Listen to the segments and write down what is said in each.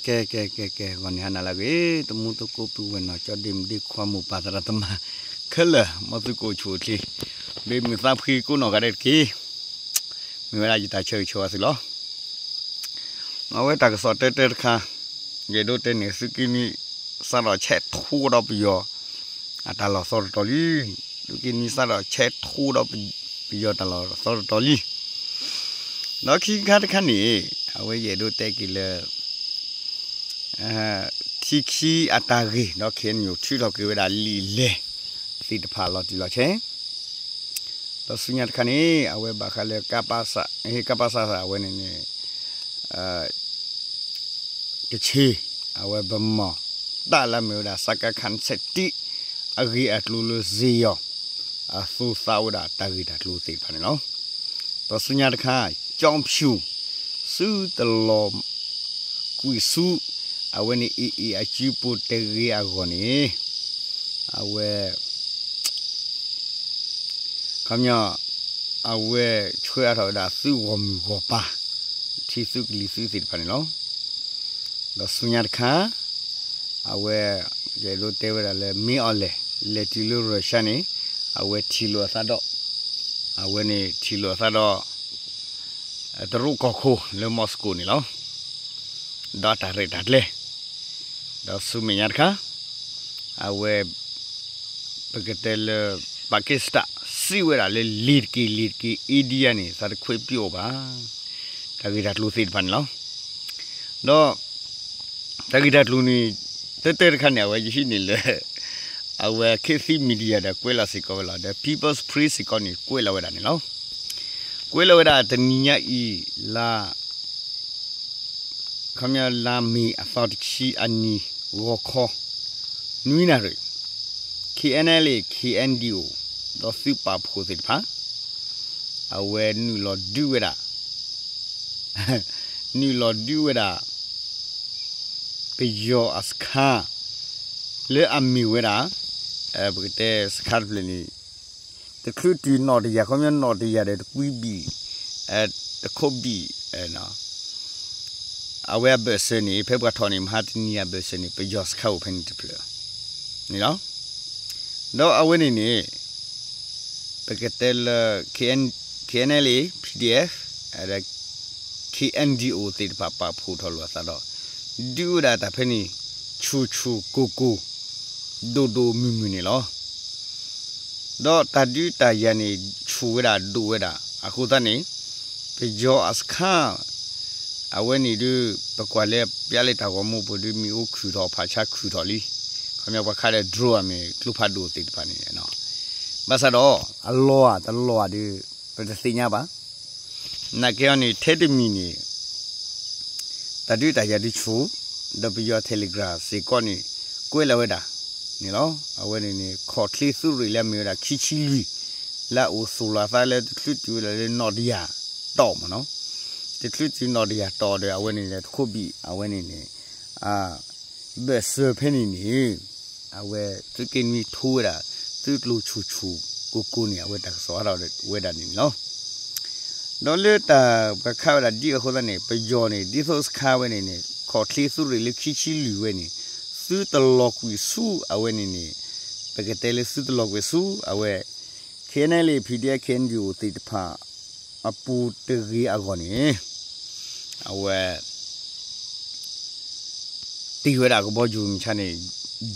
ကဲ ကဲ ကဲ ကဲ ဂီၤန့ၣ်ဟါနၤလၢအဂ့ၤ တမူတကိးပုၢ်ဝဲၢ်နီၢ်ကၠီဒ့မုၣ်ဒ့ခွါမိၢ်ပၢ်သရၣ်သမါ ခဲလၢာ် မ်သုကအိၣ်ဆူၣ်အိၣ်ချ့ ဘၣ်မုာ်သးဖှံကိးနီၢ်ဂၤဒဲးတက့ၢ်. မ့ၢ်ဝဲဒၣ်ယတၢ်ဆၢဂ့ၤဆၢဝါသုလီၤ. အဝဲတၢ်ကစီၣ်တၢတၢတခါ ယအဲၣ်ဒိးတဲန့ၣ် သုးက့နွံ စးထီၣ်ဆဲးထီဒီးပယီၤ အတၢ်လီၢ်သီတတီၤလံ. သုးက့နွံ စးထီၣ်ဆဲးထီဒီးပယီၤတၢ်လီၢ်သီတတီၤလံ. ဒီးခံခါတခါန့ၣ် အဝဲယအဲၣ်ဒိးတဲက့ၤလၢ ထံခံအတၢ်ဂ့ၢ် ဒီး K N U ထုးထီၣ်က့ၤဝဲဒၣ်လံာ်လဲၢ်သ့ၣ်တဖၣ်လီၤတံၢ်လီၤဆဲး ဒီးဆူညါတခါန့ၣ် အဝဲဘၣ်ဃးလၢ ကပစ ကပစ အဝဲန့ၣ်န့ၣ် ကဆ့ အဝဲဗမီၢ် တၢ်လၢအမ့ၢ်ဝဲဒၣ် စကခ နှစ်ဆယ့်တစ် အဂ့ၢ်အကျိၤလၢစ့ယီၤ အသူသးဝဲဒၣ်တၢ်ဂ့ၢ်တၢ်ကျိၤသ့ၣ်တဖၣ်န့ၣ်လီၤ. ဒီးဆူညါတခါ ကၠီဖၠူၣ် သုတလီၤကွံာ်ဆူ အဝဲန့ၣ် A A အစုပူၤတဂ့ၤအဂီၢ်န့ၣ် အဝဲ ခီပညီ အဝဲဆှၢအါထီၣ်ဝဲဒၣ်သုးဂီၢ်မုၢ်ဂီၢ်ပၤ ထံသုးကလံၤသုးသ့ၣ်တဖၣ်န့ၣ်လီၤ. ဒီးဆူညါတခါ အဝဲ ယအဲၣ်ဒိးတဲဝဲဒၣ်လၢ မ့ၢ်အီၤလဲၣ် လဲၤတုၤလၢရၢၡါန့ၣ် အဝဲထံၣ်လိာ်အသးဒီး အဝဲန့ၣ်ထံၣ်လိာ်အသးဒီး တရူးကီၢ်ခိၣ်လၢ Moscow န့ၣ်လီၤ. ဒီးတၢ်ရဲၣ်တၢ်ကျဲၤ ဒီးဆူမဲာ်ညါတခါ အဝဲ ပကတဲလၢ Pakistan စံးဝဲဒၣ်လၢလ့ၤတက့ၢ် လ့ၤတက့ၢ် India န့ၣ် သးတခွဲးပျိာ်ဘၣ် တၢ်ဂ့ၢ်တၢ်ကျိၤသ့ၣ်တဖၣ်န့ၣ်လီၤ. ဒီး တၢ်ဂ့ၢ်တၢ်ကျိၤန့ၣ် တၢတၢတခါန့ၣ် အဝဲယဟံးန့ၢ်လၢ အဝဲ ခေတ်သစ် Media ဒီးကွဲးလီၤစ့ၢ်ကီးဝဲလီၤ ဒီး People's Press စ့ၢ်ကီးန့ၣ် ကွဲးလီၤဝဲဒၣ်န့ၣ်လီၤ. ကွဲးလီၤဝဲဒၣ်တနံၤညါအံၤ လါ ခီပညီလါမ့ၤအသီတဆံအနံၤ ဂီၤခီ နွံနၣ်ရံၣ် K N L A K N D O ဒီးသုးပာ်ဖှိၣ်သ့ၣ်တဖၣ် အဝဲနုာ်လီၤဒုးဝဲဒၣ် နုာ်လီၤဒုးဝဲဒၣ် ပယီၤအစခါ လၢအမ့ၢ်ဝဲဒၣ် ပကတဲစခါတဖျၢၣ်န့ၣ် တချုးတုၤနီၣ်တယၢ် ခီပညီနီၣ်တယၢ်ဒီးတကွံဘံၣ် တခိးဘံၣ် အဝဲအဘၢၣ်စၢၤန့ၣ် ဖဲပှၤထီၣ်န့ၣ် မဟါတနံၤအဘၢၣ်စၢၤန့ၣ် ပယီၤစခါအိၣ်ဖဲန့ၣ်တဖျၢၣ်န့ၣ်လီၤ. ဒီးအဝဲန့ၣ်န့ၣ် ပကတဲလၢ K N K N L A P D F K N D O သ့ၣ်တဖၣ်ပာ်ဖှိၣ်ထီၣ်လိာ်အသးဒီး ဒုးဝဲဒၣ်တၢ်ဖဲန့ၣ် ဆူၣ်ဆူၣ်ကိၢ်ကိၢ် ဒိၣ်ဒိၣ်မုၢ်မုၢ်န့ၣ်လီၤ. ဒီးတၢ်ဒုးတၢ်ယၤန့ၣ် ဆူၣ်ဝဲဒၣ်ဒိၣ်ဝဲဒၣ် အဃိသတးန့ၣ် ပယီၤအစခါ အဝဲန့ၣ်ဒုး ပကွၢ်လၢပျၢ်လၢတၢ်ဂီၤမူပူၤဒုး မ့ၣ်အူခုၣ်ထီၣ် ဖးဆါခုၣ်ထီၣ်လံ. ခီပညီပှၤခးဒီး drone မ့ၢ်ကျိဖးဒိၣ်သ့ၣ်တဖၣ်န့ၣ် ဘၣ်ဆၣ်ဒီး အလီၤဧါတလီၤဧါဒုး ပတသ့ၣ်ညါဘၣ်. နာ်က့အီၤန့ၣ် ထဲတမံၤန့ၣ် တၢ်ဒုးတၢ်ယၤဒုးဆူၣ် ဒီးပယီၤ Telegram စ့ၢ်ကီးန့ၣ် ကွဲးလီၤဝဲဒၣ်န့ၣ်လီၤ. အဝဲန့ၣ်န့ၣ် ခီၣ်ချ့သုးရ့ၣ်လၢအမ့ၢ်ဝဲဒၣ်ခံဆံလွံၢ် လၢအအိၣ်သူၣ်လီၤအသးလၢတချုးတုၤဝဲဒၣ်လၢနီၣ်တယၢ်တီၢ်မ့ၢ်နီၤ, တချုးတုၤနီၣ်တယၢ်တီၢ်ဒီး အဝဲန့ၣ်န့ၣ် တခိးဘံၣ် အဝဲန့ၣ်န့ၣ် ဘၢၣ်စၢၤဖဲန့ၣ်န့ၣ် အဝဲသုးက့နွံထိဝဲဒၣ် သုးကျိၤဆူၣ်ဆူၣ်ကိၢ်ကိၢ်န့ၣ် အဝဲတၢ်ကစီၣ်ဟးထီၣ်ဝဲဒၣ်န့ၣ်လီၤ. ဒီးလၢတၢ်ပှၤခးဝဲဒၣ်ဒ်အဃိသတးန့ၣ် ပယီၤန့ၣ် ဒ်သိးစခါဝဲန့ၣ်န့ၣ် ခီၣ်ချ့သုးရ့ၣ်လၢခံဆံလွံၢ်ဝဲန့ၣ် သုတလီၤကွံာ်ဆူအဝဲန့ၣ်န့ၣ် ပကတဲလၢသုတလီၤကွံာ်ဆူအဝဲ K N L A P D F K N D O သ့ၣ်တဖၣ် အပူၤတဂ့ၤအဂီၢ်န့ၣ် အဝဲ တ့ၢ်ဝဲဒၣ်ကဘီယူၤမုၢ်ဆါန့ၣ်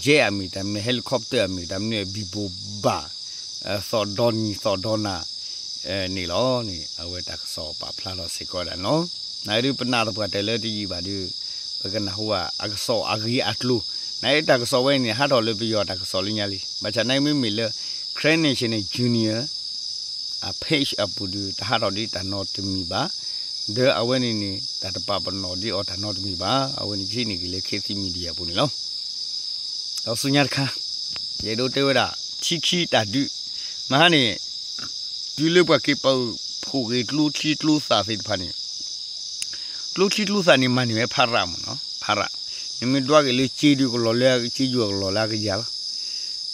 jet အမ့ၢ်တၢ်မနုၤ helicopter အမ့ၢ်တၢ်မနုၤ ဘံၣ်ဘိၣ်ဘၣ် သီၣ်ဒီနံၤသီၣ်ဒီနၤ န့ၣ်လီၤန့ၣ် အဝဲတၢ်ကစီၣ်ပာ်ဖျါထီၣ်စ့ၢ်ကီးဝဲဒၣ်န့ၣ်လီၤ. နာ်က့ဒုးပနၢ်သပှၢ်တၢၢ်လၢတယံာ်ဘၣ်ဒုး ပကနၢ်ဟူဘၣ်အကစီၣ်အဂ့ၢ်အကျိၤ နာ်က့တၢ်ကစီၣ်ဝဲန့ၣ် ဟးထီၣ်လၢပယီၤတၢ်ကစီၣ်လၢညါလံ ဘၣ်ဆၣ်နာ်က့မ့မ့ၢ်လၢ Karen National Junior အ page အပူၤဒုး တဟးထီၣ်ဒ်တၢ်နီတမံၤဘၣ်, ဒီးအဝဲန့ၣ်န့ၣ် တၢ်တပာ်ပနီၣ်ဒ်အီၤတၢ်နီတမံၤဘၣ်, အဝဲန့ၣ်ယဟံးန့ၢ်က့ၤလၢ ခေတ်သစ် Media အပူၤန့ၣ်လီၤ. ဒီးဆူညါတခါ ယအဲၣ်ဒိးတဲဝဲဒၣ် ထံခံတၢ်ဒုး မဟါန့ၣ် တုၤလၢပှၤက့ၤပာ်ဖှိၣ်က့ၤကျိချံကျိသၣ်သ့ၣ်တဖၣ်န့ၣ် ကျိချံကျိသၣ်န့ၣ် မၤန့ၢ်ဝဲဖးရၣ်မ့ၢ်နီၤ, ဖးရၣ်, နမ့ၢ်ဒွးက့ၤလၢစ့ဒုးကလီၤလၢ စ့ယိၤကလီၤလၢအကယၤလီၤ.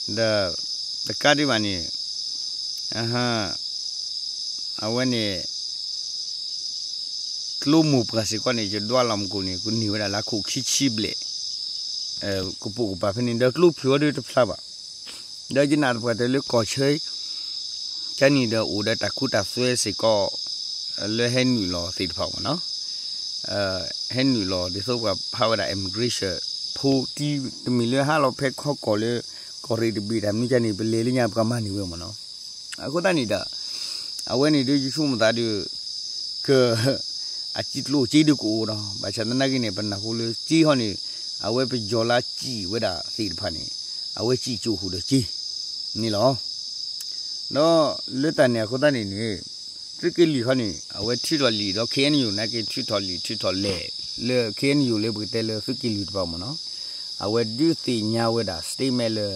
ဒီး တကးဒံးဘၣ်န့ၣ် အဝဲန့ၣ် ကျိမိၢ်ပှၢ်စ့ၢ်ကီးန့ၣ် ယဒွးလီၤမူခိၣ်န့ၣ် ကန့ၢ်ဝဲဒၣ်လၢခိၣ်ခံဆံဘျဲၣ် ကပိာ်ကပၤဖဲန့ၣ် ဒီးကျိဖုၣ်အီၤဒုးတဖျါဘၣ်. ဒီးယနာ်သပှၢ်တၢၢ်လၢကီၢ်ဆၢ ကန့ၣ်ဒီးအိၣ်ဒီးတၢ်ခိတၢ်သွဲစ့ၢ်ကီး လၢဟဲနုာ်လီၤသ့ၣ်တဖၣ်မ့ၢ်နီၤ, ဟဲနုာ်လီၤဒ်သိးပှၤဖးဝဲဒၣ် immigration ဖိတံ တမ့ၢ်လၢဟးလီၤဖဲခီကီၢ်လၢ ကီၢ်ရ့ၣ်တဘ့ၣ်တၢ်မနုၤကန့ၣ် ပလဲၤလၢညါပကမၤန့ၢ်ဝဲမ့ၢ်နီၤ. အဃိသတးန့ၣ်ဒီး အဝဲန့ၣ်ဒုးယဆိကမိၣ်သးဒုး က အစံၣ်ကျိၣ်စ့ဒုးကအိၣ်ဒီး ဘၣ်ဆၣ်သနာ်က့န့ၣ် ပနၢ်ဟူလၢစ့ဟီန့ၣ် အဝဲပယီၤလၢစံၣ်ဝဲဒၣ်သ့ၣ်တဖၣ်န့ၣ် အဝဲစံၣ်ကၠိၣ်ဟူးဒီးစ့န့ၣ်လီၤ. ဒီးလၢတၢ်န့ၣ်အဃိသတးန့ၣ်န့ၣ် သုးက့လွံၢ်ခီန့ၣ် အဝဲထုးထီၣ်လံာ်ဒီး ခ့ၣ်အဲၣ်ယူၣ် နာ်က့ထုးထီၣ်လံာ်ထုးထီၣ်လဲၢ် လၢ ခ့ၣ်အဲၣ်ယူၣ် လၢပကတဲလၢသုးက့လွံၢ်တဖၣ်မ့ၢ်နီၤ, အဝဲဒုးသ့ၣ်ညါဝဲဒၣ် statement လၢ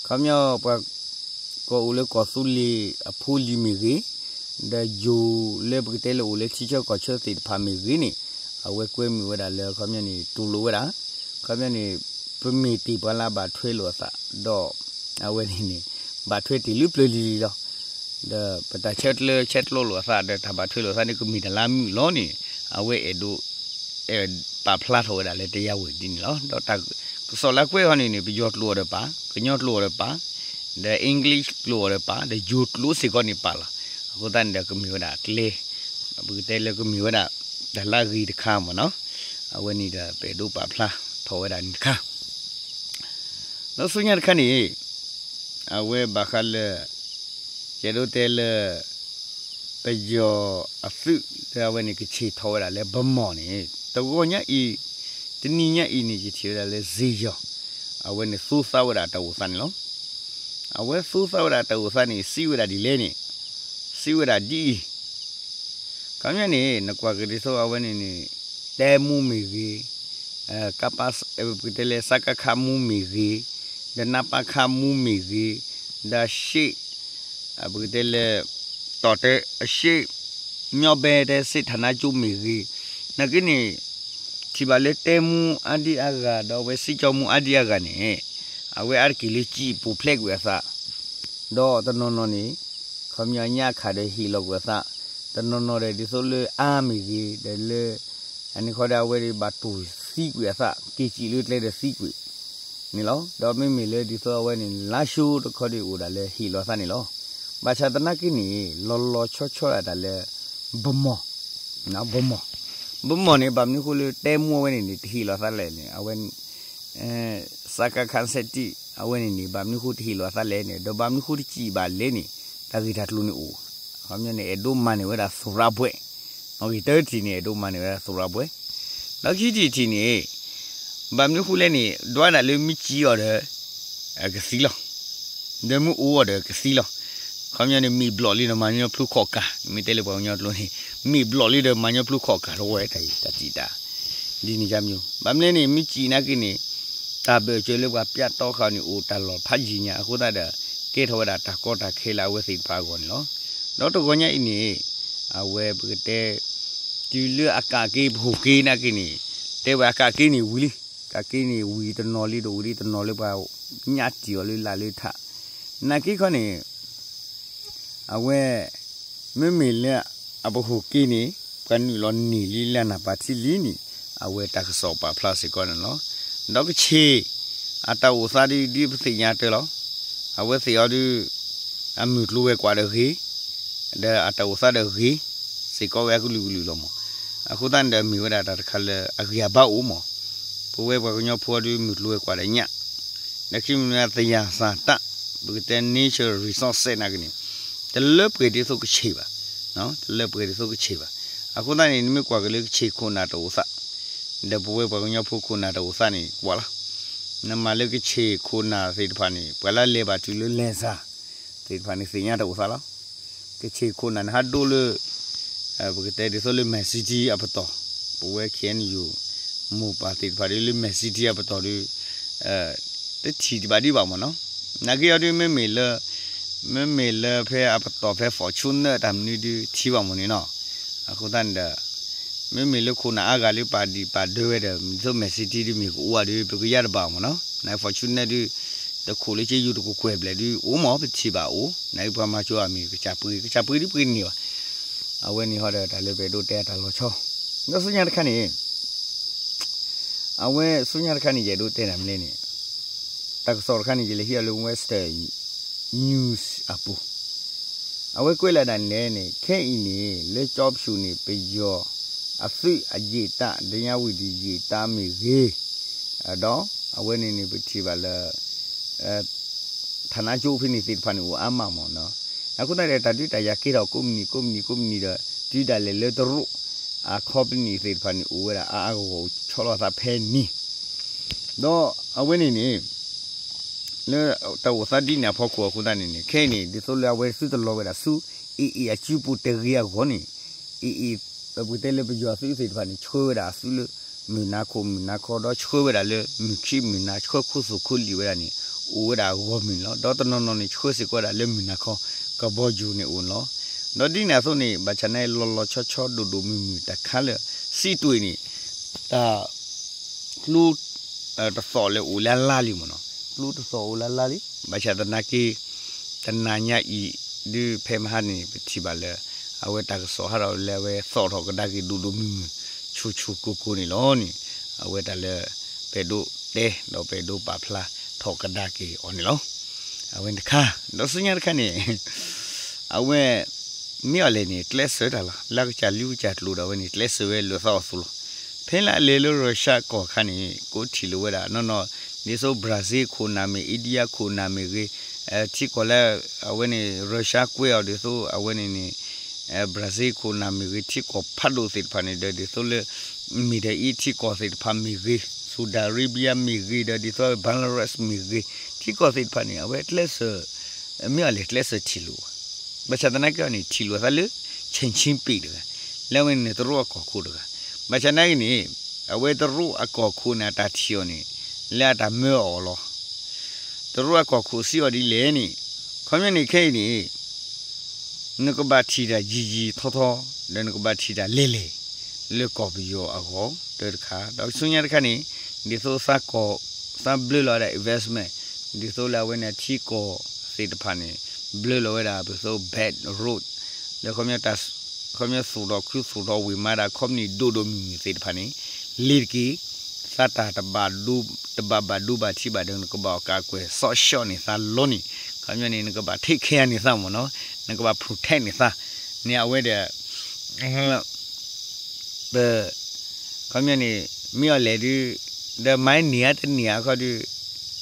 ခီပညီပှၤ ကီၢ်အိၣ်လၢကီၢ်သူလ့ၤအဖိလံၤမ့ၢ်ဂ့ၤ, ဒီးယိၤလၢပကတဲလၢအိၣ်လၢထံဆၢကီၢ်ဆၢသ့ၣ်တဖၣ်မ့ၢ်ဂ့ၤန့ၣ် အဝဲကွဲမုာ်ဝဲဒၣ်လၢခီပညီန့ၣ် တူၢ်လိာ်ဝဲဒၣ်, ခီပညီန့ၣ် ပမ့ၢ်တ့ၢ်ပှၤလၢဘၣ်ထွဲလိာ်အသး ဒီး အဝဲန့ၣ်န့ၣ် ဘၣ်ထွဲတ့ၢ်လၢပျၢၤလံၤလံၤလီၤ. ဒီးပတၢ်ဆဲးကျၢဆဲးကျိးလိာ်အသး ဒီးတၢ်ဘၣ်ထွဲလိာ်အသးန့ၣ် ကမ့ၢ်တၢ်လၢအမုာ်လီၤန့ၣ် အဝဲအဲၣ်ဒိး အဲၣ်ပာ်ဖျါထီၣ်ဝဲဒၣ်လၢတယါဝဲဒ်န့ၣ်လီၤ. ဒီးတၢ်ကစီၣ်လၢကွဲးဟီန့ၣ်န့ၣ် ပယီၤကျိာ်အီၤဒီးပာ်, ကညီကျိာ်အီၤဒီးပာ်, ဒီး English ကျိာ်အီၤဒီးပာ်, ဒီးယိၤကျိာ်စ့ၢ်ကီးန့ၣ်ပာ်လီၤ. အဃိသတးန့ၣ်ဒီးကမ့ၢ်ဝဲဒၣ်အကျဲ ပကတဲလၢကမ့ၢ်ဝဲဒၣ် တၢ်လၢအဂ့ၤတခါမ့ၢ်နီၤ. အဝဲန့ၣ်ဒီးပအဲၣ်ဒိးပာ်ဖျါထီၣ်ဝဲဒၣ်န့ၣ်တခါ ဒီးဆူညါတခါန့ၣ် အဝဲဘၣ်ဃးလၢ ယအဲၣ်ဒိးတဲလၢ ပယီၤအသုးလၢအဝဲန့ၣ် ကဆ့ၣ်ထီၣ်ဝဲဒၣ်လၢဗမီၢ်န့ၣ် တဂီၤညါအံၤ တနံၤညါအံၤန့ၣ် ယထံၣ်ဝဲဒၣ်လၢစ့ယီၤ အဝဲန့ၣ်သူသးဝဲဒၣ်တၢ်အိၣ်သးန့ၣ်လီၤ. အဝဲသူသးဝဲဒၣ်တၢ်အိၣ်သးန့ၣ် စံးဝဲဒၣ်ဒ်လဲၣ်န့ၣ် စံးဝဲဒၣ်ဒ်အံၤ ခီပညီန့ၣ် နကွၢ်က့ၤဒ်သိးအဝဲန့ၣ်န့ၣ် တဲမူမ့ၢ်ဂ့ၤ, ကပ ပကတဲလၢ စကခ မူမ့ၢ်ဂ့ၤ, ဒီး နပခ မူမ့ၢ်ဂ့ၤ, ဒီးရှ့ၣ် ပကတဲလၢ တီၢ်တဲအရှ့ၣ် မညီဘဲတဲ စစ်ဌာနချုပ် မ့ၢ်ဂ့ၤ, နာ်က့န့ၣ် ထံၣ်ဘၣ်လၢတဲမူအါဒံအါဂၤ ဒီးအဝဲစံၣ်ကၠီမူအါဒံအါဂၤန့ၣ် အဝဲအါတက့ၢ်လၢစံၣ်ပူၤဖျဲးကွံာ်အသး ဒီးတနီၤနီၤန့ၣ် ခီပညီညၣ်ခးဒီးဟ့ၣ်လီၤကွံာ်အသး, တနီၤနီၤဒီးဒ်သိးလၢအါမ့ၢ်ဂ့ၤ ဒီးလၢ အန့ၣ်ခီဒီးအဝဲဒၣ်ဘၣ်တူၢ်သံကွံာ်အသး က့ၤစံၣ်လၢကျဲဒီးသံကွံာ်န့ၣ်လီၤ. ဒီးမ့မ့ၢ်လၢဒ်သိးအဝဲန့ၣ် လါၡိတခီဒီးအိၣ်ဒၣ်လၢဟ့ၣ်လီၤသးန့ၣ်လီၤ. ဘၣ်ဆၣ်သနာ်က့န့ၣ် လီၤလီၤဆီဆီဒၣ်တၢ်လၢ ဗမီၢ် ဗမီၢ် ဗမီၢ်န့ၣ် ဘၣ်မနုၤဃိလၢတဲမူအဝဲန့ၣ်န့ၣ် တဟ့ၣ်လီၤသးလဲၣ်န့ၣ် အဝဲ စကခ ဆယ့်တစ် အဝဲန့ၣ်န့ၣ် ဘၣ်မနုၤဃိတဟ့ၣ်လီၤသးလဲၣ်န့ၣ် ဒီးဘၣ်မနုၤဃိတစံၣ်ဘၣ်လဲၣ်န့ၣ် တၢ်ဂ့ၢ်တၢ်ကျိၤန့ၣ်အိၣ်, ခီပညီန့ၣ် အဲၣ်ဒိးမၤန့ၢ်ဝဲဒၣ်သရၣ်ဘှဲး, နီၣ်ဂံၢ်တၢတထံၣ်န့ၣ် အဲၣ်ဒိးမၤန့ၢ်ဝဲဒၣ်သရၣ်ဘှဲး, ဒီးခံထံၣ်တထံၣ်န့ၣ် ဘၣ်မနုၤဃိလဲၣ်န့ၣ် ဒွးဒၣ်လၢမ့ၢ်စံၣ်အီၤဒီး ကသံလီၤ ဒီးမ့ၢ်အိၣ်အီၤဒီးကသံလီၤ. ခီပညီန့ၣ် မ့ၢ်ဘျီၣ်လံဒီးမၤညီဖျိခီၣ်ကၢ်, မ့ၢ်တဲလၢပှၤကညီကျိာ်န့ၣ် မ့ၢ်ဘျီၣ်လံဒီးမၤညီဖျိခီၣ်ကၢ်တဝဲတၢ်အံၤ တၢ်တံၢ်တၢ် ဒ်န့ၣ်ကမီၤ, ဘၣ်မနုၤလဲၣ်န့ၣ် မ့ၢ်စံၣ်နာ်က့န့ၣ် တၢ်ဘၢၣ်စၢၤလၢပှၤပျၢ်တီဃာ်န့ၣ် အိၣ်တၢ်လီၢ်ဖးယံာ်ညါ အဃိသတးဒီး ကဲထီၣ်ဝဲဒၣ်တၢ်ကီတၢ်ခဲလၢအဝဲသ့ၣ်တဖၣ်အဂီၢ်န့ၣ်လီၤ. ဒီးတဂီၤညါအံၤန့ၣ် အဝဲပကတဲ တုၤလၢအကးက့ၤပဟိၣ်က့ၤနာ်က့န့ၣ် တဲဝဲအကးက့ၤန့ၣ်ဝံၤလံ, ကးက့ၤန့ၣ်ဝံၤတနီၤလံ ဒီးအိၣ်ဒံးတနီၤလၢပှၤညၣ်တံၢ်အီၤလၢလာ်လၢထး, နာ်က့ခီန့ၣ် အဝဲ မ့မ့ၢ်လၢအပဟိၣ်က့ၤန့ၣ် ပှၤနုာ်လီၤန့ၢ်လံလၢနၢ်ပၢၢ်ထံလံန့ၣ် အဝဲတၢ်ကစီၣ်ပာ်ဖျါစ့ၢ်ကီးန့ၣ်လီၤ. ဒီးကဆ့ၣ် အတၢ်အိၣ်သးဒ်ဒ်ပသ့ၣ်ညါတၢ်လီၤ. အဝဲသ့ၣ်အီၤဒုး အမုၢ်ကျိၤဝဲၤကွာ်ဒီးဂ့ၤ ဒီးအတၢ်အိၣ်သးဒီးဂ့ၤ စ့ၢ်ကီးဝဲအကလုာ်ကလုာ်လီၤမး. အဃိသတးန့ၣ်ဒီးမ့ၢ်ဝဲဒၣ်တၢ်တခါလၢအဂံၢ်အဘါအိၣ်မး. ပဝဲပှၤကညီဖိအီၤဒုးမုၢ်ကျိၤဝဲၤကွာ်ဒီးညၣ် ဒီးခံမံၤသယၢ်စၢ်တၢ် ပကတဲ nature resource နာ်က့န့ၣ် တလၢပှဲၤဒ်သိးကဆ့ၣ်ဘၣ်, တလၢပှဲၤဒ်သိးကဆ့ၣ်ဘၣ်. အဃိသတးန့ၣ် နမ့ၢ်ကွၢ်က့ၤလၢကဆ့ၣ်ခိၣ်နၢ်တၢ်အိၣ်သး ဒီးပဝဲပှၤကညီဖိခိၣ်နၢ်တၢ်အိၣ်သးန့ၣ် ကွၢ်လီၤ. နမၤလၢကဆ့ၣ်ခိၣ်နၢ်သ့ၣ်တဖၣ်န့ၣ် ပှၤလၢလဲၤဘၣ်တုၤလၢလဲၤစၢ်သ့ၣ်တဖၣ်န့ၣ် သ့ၣ်ညါတၢ်အိၣ်သးလီၤ. ကဆ့ၣ်ခိၣ်နၢ်န့ၣ် ဟးဒိၣ်လၢ ပကတဲဒ်သိးလၢ Man City အပတီၢ်, ပဝဲ ခ့ၣ်အဲၣ်ယူၣ် မိၢ်ပၢ်သ့ၣ်တဖၣ်ဒ်လၢ Man City အပတီၢ်ဒီး တထံၣ်ဘၣ်ဒံးဘၣ်မးနီၤ. နာ်က့အီၤဒုး မ့မ့ၢ်လၢ မ့မ့ၢ်လၢဖဲအပတီၢ်ဖဲ Fortuner တၢ်မနုၤဒုးထံၣ်ဘၣ်မးန့ၣ်နီၤ. အဃိသတးန့ၣ်ဒီး မ့မ့ၢ်လၢခိၣ်နၢ်အါဂၤလၢပာ်ဒံးပာ်ဒၢဝဲဒီး မ့ၢ်သိး Man City ဒုးမ့ၢ်ကအိၣ်ဝဲဒီး ပကယါတဘၣ်မးနီၤ. န Fortuner ဒုး တခိၣ်လၢကယူၤတကကွဲၢ်ဘျဲၣ်ဒုး အိၣ်မး ပထံၣ်ဘၣ်အိၣ် နပှၤမၤကၠိအမံၤ ကစၢ်ပှ့ၤ ကစၢ်ပှ့ၤဒုးပှ့ၤန့ၢ်ဘၣ်. အဝဲန့ၣ်ဟီဒီးတၢ်လၢပအဲၣ်ဒိးတဲအတၢ်လီၤဆီ ဒီးဆူညါတခါန့ၣ် အဝဲဆူညါတခါန့ၣ် ယအဲၣ်ဒိးတဲနၤမနုၤလဲၣ်န့ၣ်, တၢ်ကစီၣ်တခါန့ၣ် ယလဲၤဟံးအီၤလၢ Western News အပူၤ, အဝဲကွဲးလီၤဒၣ်လဲၣ်န့ၣ် ခဲအံၤန့ၣ် လၢကၠီဖၠူၣ်န့ၣ် ပယီၤအသုးအယံာ်တၢ် ဒညဝံၤဒုးယံာ်တၢ်မ့ၢ်ဂ့ၤ, ဒီးအဝဲန့ၣ်န့ၣ် ပထံၣ်ဘၣ်လၢ ဌာနချုပ်ဖဲန့ၣ်သ့ၣ်တဖၣ်န့ၣ် အိၣ်အါမးမ့ၢ်နီၤ. အဃိသတးဒီး တၢ်ဒုးတၢ်ယၤကဲထီၣ်ကိးမုၢ်နံၤကိးမုၢ်နံၤကိးမုၢ်နံၤဒီး တုၤဒၣ်လဲာ်လၢတရူး အ company သ့ၣ်တဖၣ်န့ၣ် အိၣ်ဝဲဒၣ်အါအါဂီၢ်ဂီၢ် ဆီလီၤသးဖဲန့ၣ်, ဒီးအဝဲန့ၣ်န့ၣ် လၢတၢ်အိၣ်သးဒ်န့ၣ်အဖီခိၣ်အဃိသတးန့ၣ်န့ၣ် ခဲအံၤန့ၣ် ဒ်သိးလၢအဝဲသုတလီၤဝဲဒၣ်ဆူ AA အစုပူၤတဂ့ၤအဂီၢ်န့ၣ် AA ပကတဲလၢပယီၤသုးသ့ၣ်တဖၣ်န့ၣ် ဆှၢဝဲဒၣ်အသုးလၢ မုၢ်နၤခိၣ်မုၢ်နၤခီ ဒီးဆှၢဝဲဒၣ်လၢ မုၢ်ခံမုၢ်နၤ ဆှၢခိၣ်သူၣ်ခိၣ်လံာ်ဝဲဒၣ်န့ၣ် အိၣ်ဝဲဒၣ်ဂီၢ်မုၢ်န့ၣ်လီၤ. ဒီးတနီၤနီၤန့ၣ် ဆှၢစ့ၢ်ကီးဝဲဒၣ်လၢမုၢ်နၤခီ ကဘီယူၤန့ၣ်အိၣ်န့ၣ်လီၤ. ဒီးဒ်န့ၣ်အသိးန့ၣ် ဘၣ်ဆၣ်န့ၣ် လီၤလီၤဆီဆီဒိၣ်ဒိၣ်မုၢ်မုၢ်တခါလၢ စံးတွ့ၣ်န့ၣ် တၢ် ကျိ တသီၣ်လၢအိၣ်လၢအလါလံမ့ၢ်နီၤ, ကျိတသီၣ်အိၣ်လၢအလါလံ, ဘၣ်ဆၣ်သနာ်က့ တနၤညါအံၤ ဒုးဖဲမဟါန့ၣ် ပထံၣ်ဘၣ်လၢ အဝဲတၢ်ကစီၣ်ဟးထီၣ်လၢအဝဲသီၣ်ထီၣ်ကဒါက့ၤဒိၣ်ဒိၣ်မုၢ်မုၢ် ဆူၣ်ဆူၣ်ကိၢ်ကိၢ်န့ၣ်လီၤန့ၣ်, အဝဲတၢ်လၢ ပအဲၣ်ဒိးတဲ ဒီးပအဲၣ်ဒိးပာ်ဖျါထီၣ်ကဒါက့ၤအီၤန့ၣ်လီၤ. အဝဲတခါ ဒီးဆူညါတခါန့ၣ် အဝဲ မ့ၢ်အီၤလဲၣ်န့ၣ် ကျဲးစၢးတၢ်လီၤ. လၢကစၢ်လူကစၢ်ကျိၤဒီး အဝဲန့ၣ် ကျဲးစၢးဝဲလၢသးအီၤသူလီၤ. ဖဲလၢအလဲၤလၢ Russia ကီၢ်ခါန့ၣ် ကိးထံၣ်လိာ်ဝဲဒၣ်နီၢ်နီၢ် ဒ်သိး Brazil ခိၣ်နၢ်မ့ၢ် India ခိၣ်နၢ်မ့ၢ်ဂ့ၤ, ထံကီၢ်လၢ အဝဲန့ၣ် Russia ကွဲးအီၤဒ်သိး အဝဲန့ၣ်န့ၣ် Brazil ခိၣ်နၢ်မ့ၢ်ဂ့ၤ ထံကီၢ်ဖးဒိၣ်သ့ၣ်တဖၣ်န့ၣ်ဒီး ဒ်သိးလၢ Middle East ထံကီၢ်သ့ၣ်တဖၣ်မ့ၢ်ဂ့ၤ, Saudi Arabia မ့ၢ်ဂ့ၤဒီး ဒ်သိး Belarus မ့ၢ်ဂ့ၤ, ထံကီၢ်သ့ၣ်တဖၣ်န့ၣ် အဝဲကျဲးစၢး မ့ၢ်အီၤလဲၣ်ကျဲးစၢးထံၣ်လိာ်ဘၣ်. ဘၣ်ဆၣ်သနာ်က့အီၤန့ၣ် ထံၣ်လိာ်သးလၢ Xi Jinping တဂၤ, လၢအဝဲန့ၣ်တရူးအကီၢ်ခိၣ်တဂၤ. ဘၣ်ဆၣ်သနာ်က့န့ၣ် အဝဲတရူးအကီၢ်ခိၣ်န့ၣ် အတၢ်ထံၣ်အီၤန့ၣ် လၢအတၢ်မၢအီၤလီၤ. တရူးအကီၢ်ခိၣ်စံးအီၤဒ်လဲၣ်န့ၣ်, ခီပညီန့ၣ်ခဲအံၤန့ၣ် နကဘၣ်ထံၣ်တၢ်ယံာ်ယံာ်ထီထီ, ဒီးနကဘၣ်ထံၣ်တၢ်လဲၢ်လဲၢ် လၢကီၢ်ပယီၤအဂီၢ် တၢတခါ, ဒီးဆူညါတခါန့ၣ် ဒ်သိးသးကီၢ် သးဘျၢလီၤဝဲဒၣ် investment ဒ်သိးလၢအဝဲန့ၣ်ထံကီၢ်သ့ၣ်တဖၣ်န့ၣ် ဘျၢလီၤဝဲဒၣ် ပသိး Belt Road ဒီး ခီပညီသူၣ်ထီၣ်ခုသူၣ်ထီၣ်ဝ့ၢ်မၤဒၣ် ခီပနံၣ်ဒိၣ်ဒိၣ်မုၢ်မုၢ်သ့ၣ်တဖၣ်န့ၣ် လ့ၤတက့ၢ်, သးတၢ်တဘၣ်ဒိ တဘၣ်ဘၣ်ဒိဘၣ်ထံးဘၣ်ဒီး နကဘၣ်အီၣ်ကးကွဲၢ်စီဆှံန့ၢ်သးလီၤန့ၣ်, ခီပညီန့ၣ် နကဘၣ် take care န့ၢ်သးမ့ၢ်နီၤ, နကဘၣ် protect န့ၢ်သး, န့ၣ်အဝဲဒီး ပ ခီပညီန့ၣ် မ့ၢ်အီၤလဲၣ်ဒုး ဒီးမၤန့ၢ်ဧါတန့ၢ်ဧါခီ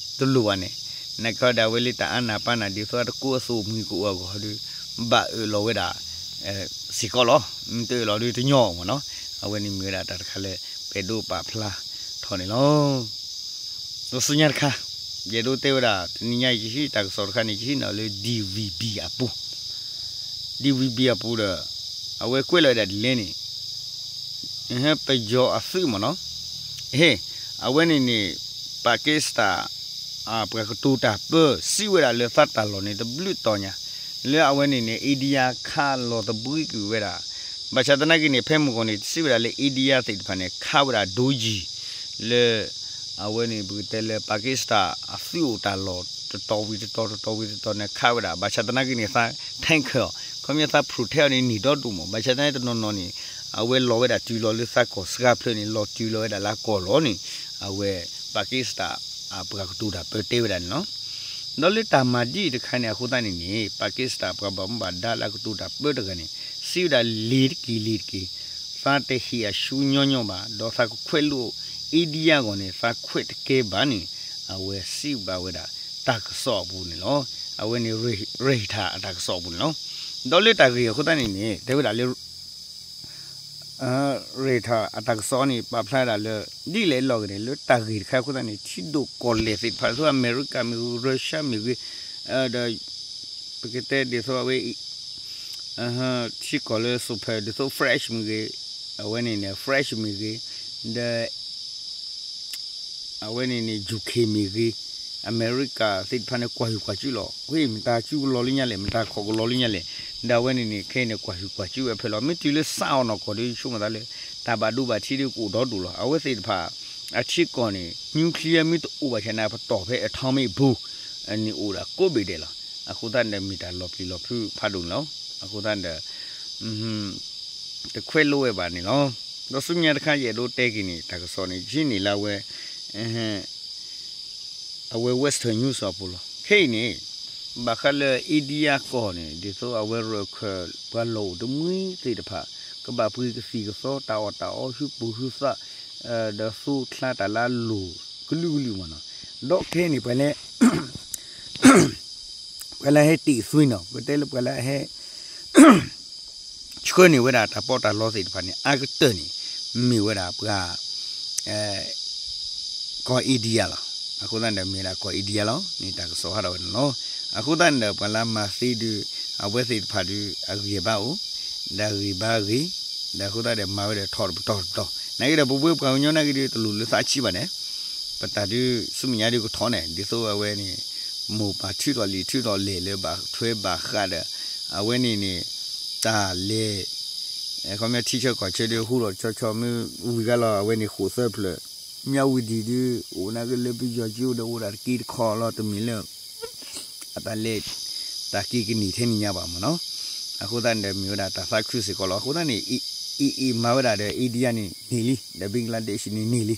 ဒုး တလိၣ်ဘၣ်န့ၣ်, နခီဒီးအဝဲလၢတၢ်အါနၢ်ပၢ်နၢ်ဒ်သိးတကိးအသိးမုၢ်ကအိၣ်အဂီၢ်ဒီး ဘၣ်အၢၣ်လီၤဝဲဒၣ် စ့ၢ်ကီးလီၤ, မ့ၢ်တအၢၣ်လီၤဒုးတညီမ့ၢ်နီၤ, အဝဲန့ၣ်မ့ၢ်ဝဲဒၣ်တၢ်တခါလၢ ပအဲၣ်ဒိးပာ်ဖျါထီၣ်န့ၣ်လီၤ. ဒီးဆူညါတခါ ယအဲၣ်ဒိးတဲဝဲဒၣ် တနံၤညါယဟံးတၢ်ကစီၣ်တခါန့ၣ် ယဟံးန့ၢ်လၢ D V B အပူၤ D V B အပူၤဒီး အဝဲကွဲးလီၤဝဲဒၣ်ဒ်လဲၣ်န့ၣ် ပယီၤအသုးမ့ၢ်နီၤ, ဟ့ၣ် အဝဲန့ၣ်န့ၣ် Pakistan ပှၤကတိၤတၢ်ပၢ စံးဝဲဒၣ်လၢသးတၢ်လီၢ်န့ၣ် တဘျုးတီၤညါ လၢအဝဲန့ၣ်န့ၣ် India ခးလီၤသဘှံးကွံာ်ဝဲဒၣ်, ဘၣ်ဆၣ်သနာ်က့န့ၣ် ဖဲမုၢ်ဂီၤန့ၣ် စံးဝဲဒၣ်လၢ India သ့ၣ်တဖၣ်န့ၣ် ခးဝဲဒၣ်ဒိယံၤ လၢ အဝဲန့ၣ် ပကတဲလၢ Pakistan အသုးအိၣ်တၢ်လီၢ် တတီၤဝံၤတတီၤ တတီၤဝံၤတတီၤန့ၣ် ခးဝဲဒၣ်, ဘၣ်ဆၣ်သနာ်က့န့ၣ် သး tanker အီၤ, ခီပညီသး protect အီၤန့ၣ် န့ၢ်ဒီဒိၣ်မး, ဘၣ်ဆၣ်သနာ်က့တနီၤနီၤန့ၣ် အဝဲလီၤဝဲဒၣ်တုၤလီၤလၢသးကီၢ်စှၤဖျၢၣ်န့ၣ် လီၤတုၤလီၤဝဲဒၣ်လၢအကီၢ်လီၤန့ၣ်, အဝဲ Pakistan အပှၤကတိၤတၢ်ပၢတဲဝဲဒၣ်န့ၣ်လီၤ. ဒီးလၢတၢ်မၤဒ်အံၤတခါန့ၣ် အဃိသတးန့ၣ်န့ၣ် Pakistan ပှၤဘၣ်မူဘၣ်ဒါလၢအကတိၤတၢ်ပၢတဂၤန့ၣ် စံးဝဲဒၣ်လ့ၤတက့ၢ်လ့ၤတက့ၢ်, သးတဟ့ၣ်အဆူညီညီဘၣ်, ဒီးသးကခွဲးလိ India အဂီၢ်န့ၣ် သးခွဲးတကဲဘၣ်န့ၣ် အဝဲစံးဘၣ်ဝဲဒၣ်တၢ်ကစီၣ်အပူၤန့ၣ်လီၤ. အဝဲန့ၣ် Reuters အတၢ်ကစီၣ်အပူၤန့ၣ်လီၤ. ဒီးလၢတၢ်ဂ့ၢ်အဃိသတးန့ၣ်န့ၣ် တဲဝဲဒၣ်လၢ Reuters အတၢ်ကစီၣ်န့ၣ် ပာ်ဖျါဒၣ်လၢ ဒ်လဲၣ်လီၤဂ့ၤန့ၣ် လၢတၢ်ဂ့ၢ်တခါအဃိသတးန့ၣ် ထံဒိၣ်ကီၢ်လဲၢ်သ့ၣ်တဖၣ် ဒ်သိးအမဲရကၤမ့ၢ်ဂ့ၤ Russia မ့ၢ်ဂ့ၤ, ဒီး ပကတဲဒ်သိးအဝဲ ထံကီၢ်လၢစိၤဖဲ ဒ်သိး France မ့ၢ်ဂ့ၤ, အဝဲန့ၣ်န့ၣ် France မ့ၢ်ဂ့ၤ, ဒီး အဝဲန့ၣ်န့ၣ် UK မ့ၢ်ဂ့ၤ, အမဲရကၤသ့ၣ်တဖၣ်န့ၣ် ကွၢ်ဟုၣ်ကွၢ်စူၣ်လီၤ. ဝဲ မတၤကၠူကလီၤလၢညါလဲၣ်, မတၤခီၣ်ကလီၤလၢညါလဲၣ်, ဒီးအဝဲန့ၣ်န့ၣ် ခဲအံၤန့ၣ် ကွၢ်ဟုၣ်ကွၢ်စူၣ်ဝဲဖဲလီၤ. မ့ၢ်တုၤလၢစးအီၤနီၢ်ကီၢ်ဒီး ယဆိကမိၣ်သးလၢ တၢ်ဘၣ်ဒိဘၣ်ထံးဒီးကအိၣ်ဒီဒိၣ်လီၤ. အဝဲသ့ၣ်တဖၣ် အထံကီၢ်န့ၣ် nuclear မ့ၢ်တအိၣ်ဘၣ်ဆၣ်န့ၣ် ပတီၢ်ဖဲ atomic bomb န့ၣ်အိၣ်ဒၣ်ကိးဘ့ၣ်ဒဲးလီၤ. အဃိသတးဒီး မ့ၢ်တၢ်လီၤပျံၤလီၤဖုးဖးဒိၣ်န့ၣ်လီၤ. အဃိသတးဒီး တခွဲးလိဝဲဘၣ်န့ၣ်လီၤ. ဒီးဆူမဲာ်ညါတခါယအဲၣ်ဒိးတဲက့ၤန့ၣ် တၢ်ကစီၣ်န့ၣ် ယဟံးန့ၢ်လၢအဝဲ အဝဲ Western News အပူၤလီၤ. ခဲအံၤန့ၣ် ဘၣ်ဃးလၢ India ကီၢ်န့ၣ် ဒ်သိးအဝဲရၢၢ်ခၢၣ်ပှၤလီၢ်အိၣ်တမှံသ့ၣ်တဖၣ် ကဘၣ်ပှ့ၤကသံၣ်ကသီ တၢ်အီၣ်တၢ်အီ ဟုပိာ်ဟုသး ဒီးသူချါတၢ်လၢအလိၤကလုာ်ကလုာ်မ့ၢ်နီၤ. ဒီးခဲအံၤန့ၣ် ပှၤလၢ ပှၤလၢဟဲတ့ၢ်သွံနီၤ ပတဲလၢပှၤလၢဟဲ ဆှၢန့ၢ်ဝဲဒၣ်တၢ်ပီးတၢ်လီသ့ၣ်တဖၣ်န့ၣ် အါကတၢၢ်န့ၣ် မ့ၢ်ဝဲဒၣ်ပှၤ ကီၢ် India လီၤ. အဃိသတးန့ၣ်ဒီး မ့ၢ်ဝဲဒၣ်ကီၢ် India လီၤန့ၣ် တၢ်ကစီၣ်ဟးထီၣ်ဝဲန့ၣ်လီၤ. အဃိသတးန့ၣ်ဒီး ပှၤလၢမၤသ့ဒုး အဝဲသ့ၣ်တဖၣ်ဒုး အဂံၢ်အဘါအိၣ် ဒီးဂံၢ်ဘါဂ့ၤ ဒီးအဃိသတးဒီး မၤဝဲဒီးထီၣ်တပတီၢ်တပတီၢ် နာ်က့ဒီး ပဝဲပှၤကညီနာ်က့ဒုး တလိၣ်လၢသးဆံးဘၣ်န့ၣ် ပတၢ်ဒုး ဆူမဲာ်ညါဒုးကထီၣ်န့ၣ် ဒ်သိးအဝဲန့ၣ် မိၢ်ပၢ်ထုးထီၣ်လံာ်ထုးထီၣ်လဲၢ်လၢဘၣ်ထွဲဘၣ်ဃးဒီး အဝဲန့ၣ်န့ၣ် တၢ်လဲၤ ခီပညီထံဆၢကီၢ်ဆၢဒုး ဟူထီၣ်တဆီဆီ မ့ၢ်ဝံၤဂၤလီၤ အဝဲန့ၣ်ဃိးသၢဖျၢၣ် မၠၣ်ဝံၤဒံးဒုး အိၣ်နာ်က့လၢပယီၤကၠိဒီး အိၣ်ဒၣ်တက့တခီလီၤ တမ့ၢ်လၢ အတၢ်လဲၤ တၢ်က့ၤကန့ၢ်ထဲန့ၣ်ညါဘၣ်မ့ၢ်နီၤ. အဃိသတးန့ၣ်ဒီး မ့ၢ်ဝဲဒၣ်တၢ်သးခုစ့ၢ်ကီးလီၤ. အဃိသတးန့ၣ် အံၤ အံၤမၤဝဲဒၣ်ဒီး India န့ၣ်န့ၢ်လံ ဒီး Bangladesh န့ၣ်န့ၢ်လံ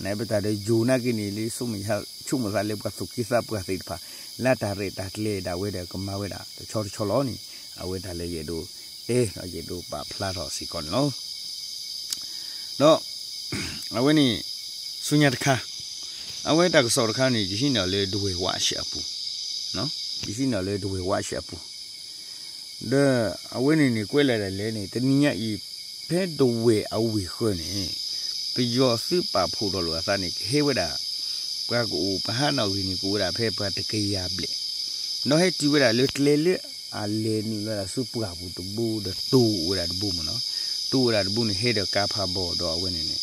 နပတၢ်ဒီးယိၤနာ်က့န့ၣ်လံ ဆိကမိၣ်သးလၢပှၤသူၣ်က့သးပှၢ်သ့ၣ်တဖၣ် လၢတၢ်ရဲၣ်တၢ်ကျဲၤဒၣ်ဝဲဒီး ကမၤဝဲဒၣ်တဆီတဆီလီၤန့ၣ် အဝဲတၢ်လၢယအဲၣ်ဒိးတဲဒီးယအဲၣ်ဒိးပာ်ဖျါထီၣ်စ့ၢ်ကီးန့ၣ်လီၤ. ဒီး အဝဲန့ၣ် ဆူညါတခါ အဝဲတၢ်ကစီၣ်တခါန့ၣ် ယဟံးန့ၢ်အီၤလၢဒဝဲၢ်ဝးရှဲးအပူၤ ယဟံးန့ၢ်အီၤလၢဒဝဲၢ်ဝးရှဲးအပူၤ ဒီးအဝဲန့ၣ်န့ၣ် ကွဲးလီၤဒၣ်လဲာ်န့ၣ် တနံၤညါအံၤ ဖဲဒဝဲၢ်အဝ့ၢ်ဃၢၤန့ၣ် ပယီၤသုးပာ်ဖှိၣ်ထီၣ်လိာ်အသးန့ၣ် ကဟဲဝဲဒၣ် ပှၤကအိၣ်ပှၤဟးနီၣ်ဂံၢ်န့ၣ် ကအိၣ်ဝဲဒၣ်ဖဲပှၤတကယၤဘျဲၣ် ဒီးဟဲတုၤဝဲဒၣ်လၢကျဲလၢအလဲၤနုာ်လီၤဒၣ်ဆူပှၢ်ပူၤတဘိ ဒီးတိၢ်အိၣ်ဝဲဒၣ်တဘိမ့ၢ်နီၤ. တိၢ်အိၣ်ဝဲဒၣ်တဘိန့ၣ် ဟဲဒီးကါဖးဘီၣ်ဒီးအဝဲန့ၣ်န့ၣ်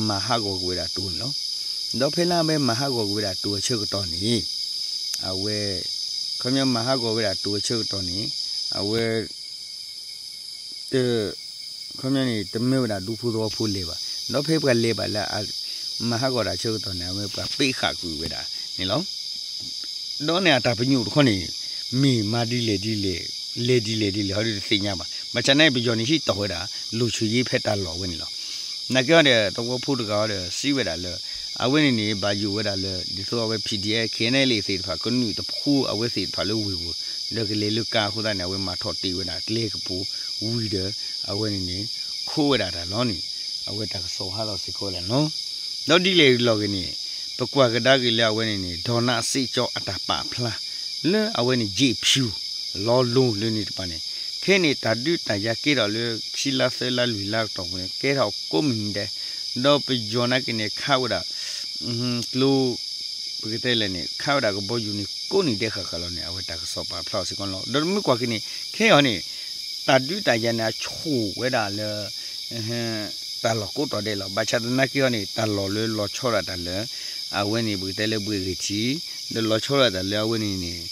မၤဟးဂီၤကွံာ်ဝဲဒၣ်တိၢ်န့ၣ်လီၤ. ဒီးဖဲလၢအဝဲမၤဟးဂီၤကွံာ်ဝဲဒၣ်တိၢ်အဆၢကတီၢ်န့ၣ် အဝဲ ခီပညီမၤဟးဂီၤဝဲဒၣ်တိၢ်အဆၢကတီၢ်န့ၣ် အဝဲ တ ခီပညီန့ၣ် တမၢဝဲဒၣ်ဒူဖိသဝီဖိလဲၤဘၣ်. ဒီးဖဲပှၤလဲၤဘၣ်လၢအ မၤဟးဂီၤတၢ်ဆၢကတီၢ်န့ၣ် အဝဲပှၤပ့းဃာ်ကွံာ်ဝဲဒၣ်န့ၣ်လီၤ. ဒီးန့ၣ်အတၢ်ပညိၣ်တခီန့ၣ် မ့ၢ်မၤဒ်လဲၣ်ဒ်လဲၣ် လဲၤဒ်လဲၣ်ဒ်လဲၣ် ဟီဒုတသ့ၣ်ညါဘၣ်. ဘၣ်ဆၣ်န့ၣ် ပယီၤန့ၣ်ဟံးတီၢ်ဝဲဒၣ် လိာ်ဆိၣ်ယ့ဖဲတၢ်လီၢ်ဝဲန့ၣ်လီၤ. နာ်က့ဟီဒီး သဝီဖိတဂၤဟီဒီး စံးဝဲဒၣ်လၢ အဝဲန့ၣ်န့ၣ် ဘၣ်ယိၣ်ဝဲဒၣ်လၢ ဒ်သိးအဝဲ P D F K N L A သ့ၣ်တဖၣ် ကနုာ်တဖှူအဝဲသ့ၣ်တဖၣ်လၢဝ့ၢ်ပူၤ ဒီးကလဲၤလၢကါအဃိသတးန့ၣ် အဝဲမၤထီၣ်တ့ၢ်ဝဲဒၣ်ကျဲကပူၤဝံၤဒီး အဝဲန့ၣ်န့ၣ် ခိးဝဲဒၣ်တၢ်လီၤန့ၣ် အဝဲတၢ်ကစီၣ်ဟးထီၣ်စ့ၢ်ကီးဝဲဒၣ်န့ၣ်လီၤ. ဒီးဒ်လဲၣ်လီၤဂ့ၤန့ၣ် ပကွၢ်ကဒါက့ၤလၢအဝဲန့ၣ်န့ၣ် ဒေါ်နန်းစစ်ကျော် အတၢ်ပာ်ဖျါ လၢအဝဲန့ၣ် J P လီလိၤလၢန့ၣ်တပၤန့ၣ် ခဲအံၤန့ၣ် တၢ်ဒုးတၢ်ယၤကဲထီၣ်လၢ ခံလါသၢလါလွံၢ်လါကတီၢ်ပူၤန့ၣ် ကဲထီၣ်ကိးမုၢ်နံၤဒဲး ဒီးပယီၤနာ်က့န့ၣ် ခးဝဲဒၣ် ကျိ ပကတဲလဲၣ်န့ၣ် ခးဝဲဒၣ်ကဘီယူၤန့ၣ် ကိးနံၤဒဲးဃၣ်ဃၣ်လီၤန့ၣ် အဝဲတၢ်ကစီၣ်ပာ်ဖျါအီၤစ့ၢ်ကီးလီၤ. ဒီးမ့ၢ်ကွၢ်က့ၤန့ၣ် ခဲအံၤန့ၣ် တၢ်ဒုးတၢ်ယၤန့ၣ် အဆိၣ်ဝဲဒၣ်လၢ တၢ်လီၢ်ကိးတီၤဒဲးလီၤ. ဘၣ်ဆၣ်သနာ်က့ဟီန့ၣ် တၢ်လီၢ်လၢလီၤဆီဒၣ်တၢ်လၢ အဝဲန့ၣ်ပကတဲလၢဘှ့ၣ်ဂ့ၤထံး ဒီးလီၤဆီဒၣ်တၢ်လၢအဝဲန့ၣ်န့ၣ်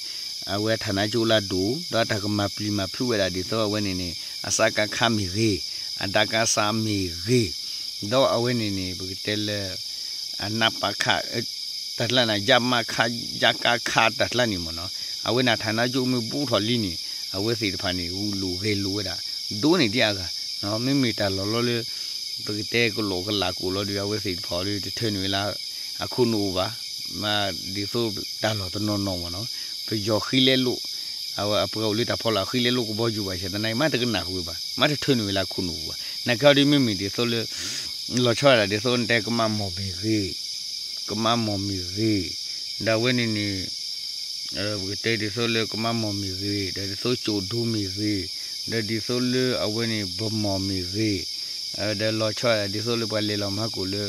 အဝဲဌာနချုပ်လၢအဒိၣ် ဒီးအတၢ်ကမၤပျံၤမၤဖုးဝဲဒၣ်ဒ်သိးအဝဲန့ၣ်န့ၣ် အစကခမ့ၢ်ဂ့ၤ အဒကစမ့ၢ်ဂ့ၤ ဒီးအဝဲန့ၣ်န့ၣ် ပကတဲလၢ အနပခ တၢ်ကျါန့ၣ် ယမခ ယကခ တၢ်ကျါန့ၣ်မ့ၢ်နီၤ အဝဲန့ၣ် ဌာနချုပ်မ့ၢ်ဘူးထီၣ်လံန့ၣ် အဝဲသ့ၣ်တဖၣ်န့ၣ် ဂုာ်လိာ်ဂဲၤလိာ်ဝဲဒၣ် ဒိၣ်န့ၢ်ဒံးအဂၤ မ့မ့ၢ်တၢ်လီၢ်လီၤလၢ ပကတဲကလီကလးကိၣ်လီၤဒီး အဝဲသ့ၣ်တဖၣ်ဒီး တထၢနုာ်ဝဲလၢ အခိၣ်နူာ်အိၣ်ဘၣ်. မ့ၢ်ဒ်သိးတၢ်လီၢ်တနီၤနီၤမ့ၢ်နီၤ ပယီၤဃံလဲလိာ် အဝဲအပှၤအိၣ်လၢတၢ်ဖီလာ်ဃံလဲလိာ်ကဘီယူၤဘၣ်ဆၣ်သနာ်က့ မ့ၢ်တကနၣ်ဃုာ်ဘၣ် မ့ၢ်တထၢနုာ်ဝဲလၢအခိၣ်နူာ်အိၣ်ဘၣ်. နာ်က့ဟီဒ်မ့မ့ၢ်ဒ်သိးလၢ လီၤဆီဒၣ်ဒ်သိးနတဲကမၣ်မီၢ်မ့ၢ်ဂ့ၤ ကမၣ်မီၢ်မ့ၢ်ဂ့ၤ ဒီးအဝဲန့ၣ်န့ၣ် ပကတဲဒ်သိးလၢကမၣ်မီၢ်မ့ၢ်ဂ့ၤ ဒီးဒ်သိးကၠိၣ်ဒိမ့ၢ်ဂ့ၤ ဒီးဒ်သိးလၢအဝဲန့ၣ် ဗန်းမော် မ့ၢ်ဂ့ၤ ဒီးလီၤဆီဒၣ်ဒ်သိးလၢပှၤလဲၤလီၤမၤဟးကိာ်လၢ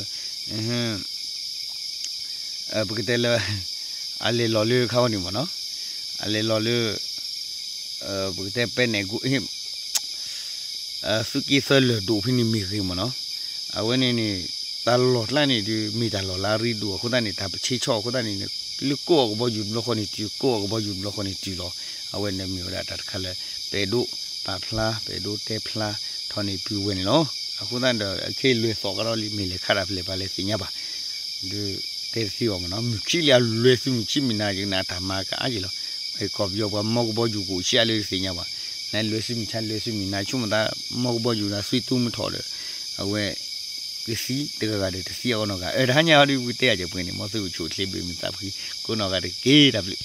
ပကတဲလၢ အလဲၤလီၤလၢခါဝဲန့ၣ်မ့ၢ်နီၤ အလဲၤလီၤလၢ ပကတဲပဲနဲၣ် သုးက့သၢလၢၢ်ဒိၣ်ဖဲန့ၣ်မ့ၢ်ဂ့ၤမ့ၢ်နီၤ အဝဲန့ၣ်န့ၣ် တၢ်လီၢ်ကျါန့ၣ်ဒီး မ့ၢ်တၢ်လီၢ်လၢအရ့ဒိၣ်အဃိသတးန့ၣ် တၢ်ပဆ့ဆီၣ်အဃိသတးန့ၣ်န့ၣ် လၢကိးအီၤကဘီယူၤတဘျီဃီန့ၣ်တုၤ ကိးအီၤကဘီယူၤတဘျီဃီန့ၣ်တုၤလီၤ. အဝဲန့ၣ်မ့ၢ်ဝဲဒၣ်တၢ်တခါလၢ ပအဲၣ်ဒိးပာ်ဖျါ ပအဲၣ်ဒိးတဲဖျါထီၣ်န့ၢ်ပုၢ်ဝဲၢ်န့ၣ်လီၤ. အဃိသတးဒီး အခဲအံၤလွဲၢ်သီၣ်ကဒီးလံ မ့ၢ်လဲၤခးတၢ်ဖဲလဲၣ်ပှၤလဲၤသ့ၣ်ညါဘၣ် ဒီးတဲတသ့ဘၣ်မ့ၢ်နီၤ မုၢ်ခံလံအလွဲၢ်သုမုၢ်ခံမုၢ်နၤ ယကနၣ်တၢ်မၤကအါက့ၤလီၤ. ကီၢ်ပယီၤပှၤမီကဘီယူၤကအိၣ်ဆံးအါလၢတသ့ၣ်ညါဘၣ်. နလွဲၢ်သုမုၢ်ဆါလွဲၢ်သုမုၢ်နၤ ဆိကမိၣ်သးမီကဘီယူၤဒီးသွံၣ်တူမုၢ်ထီၣ်ဒီး အဝဲ ကသံတဂၤဂၤဒီးတသံအဂီၢ်နီၢ်ဂၤ, အၢ တဟါညါဟီဒုး ပကတဲအကဲပှဲၤန့ၣ် မ်သုကဆိၣ်ချ့ဘျုးမုာ်သးဖှံကိးနီၢ်ဂၤတက့ၢ် တၢ်ဘျုး.